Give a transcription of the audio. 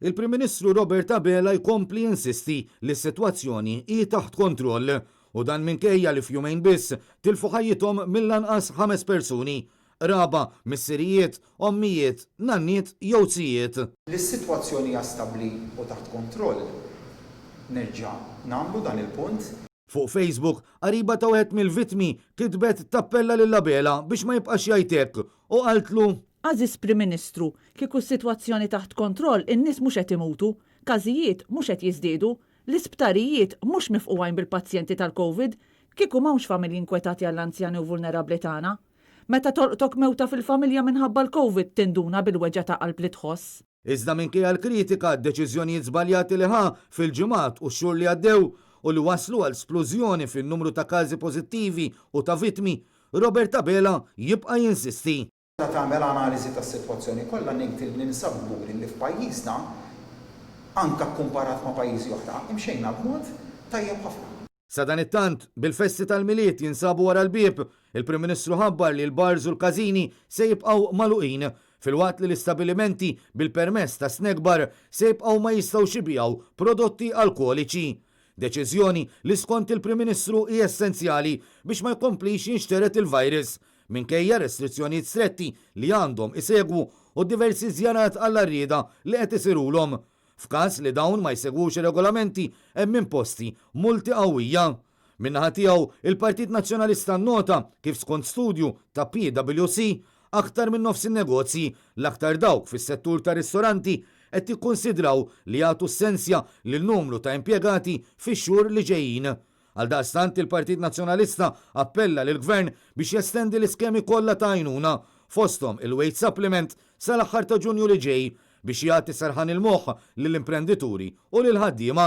Il-Prim Ministru Robert Abela jkompli jinsisti li s-sitwazzjoni hi taħt kontroll u dan minkejja li f'jumejn biss tilfu ħajjithom mill-anqas ħames persuni, qraba, missirijiet, ommijiet, nanniet jew zijiet. Li s-sitwazzjoni hija stabbli u taħt kontroll, nerġa' nagħmlu dan il-punt. Fuq Facebook, qariba ta' wieħed mill-vittmi kitbet tappella lil Abela biex ma jibqax jgħid hekk u qaltlu. Għażiż Prim Ministru, kieku s-sitwazzjoni taħt kontroll in-nies mhux qed imutu, każijiet mhux qed jiżdiedu, l-isptarijiet mhux mifqugħin bil-pazjenti tal-Covid, kieku m'hawnx familji nkwetati għall-anzjani u vulnerabbli tagħna. Meta tolqtok mewta fil-familja minħabba l-Covid tinduna bil-weġgħa ta' qalb li tħoss. Iżda minkejja l-kritika għad-deċiżjonijiet żbaljati li ħa fil-ġimgħat u x-xhur li għaddew u li wasslu għal splużjoni fin-numru ta' każi pożittivi u ta' vittmi, Robert Abela jibqa' jinsisti. Meta tagħmel analiżi tas-sitwazzjoni kollha ngħid li ninsab kburi li f'pajjiżna, anke kkumparat ma' pajjiżi oħra, imxejna b'mod tajjeb ħafna. Sadanittant, bil-festi tal-Milied jinsabu wara l-bieb, il-Prim Ministru ħabbar li l-bars u l-każini se jibqgħu magħluqin, filwaqt li l-istabilimenti bil-permess ta' snack bar se jibqgħu ma jistgħux ibigħu prodotti alkoliċi. Deċiżjoni li skont il-Prim Ministru hi essenzjali biex ma jkomplix jinxtered il-virus, minkejja restrizzjonijiet stretti li għandhom isegwu u d-diversi żjarat għall-għarrieda li qed isirulhom. F'każ li dawn ma jsegwux ir-regolamenti hemm imposti multi qawwija. Min-naħa tiegħu, il-Partit Nazzjonalista nnota kif skont studju ta' PwC, aktar minn nofs in-negozji, l-aktar dawk fis-settur tar-ristoranti, qed jikkunsidraw li jagħtu s-sensja lil numru ta' impjegati fix-xhur li ġejjin. Għaldaqstant il-Partit Nazzjonalista appella lill-Gvern biex jestendi l-iskemi kollha ta' għajnuna, fosthom il-wage supplement, sal-aħħar ta' Ġunju li ġej biex jagħti serħan il-moħħ lill-imprendituri u lill-ħaddiema.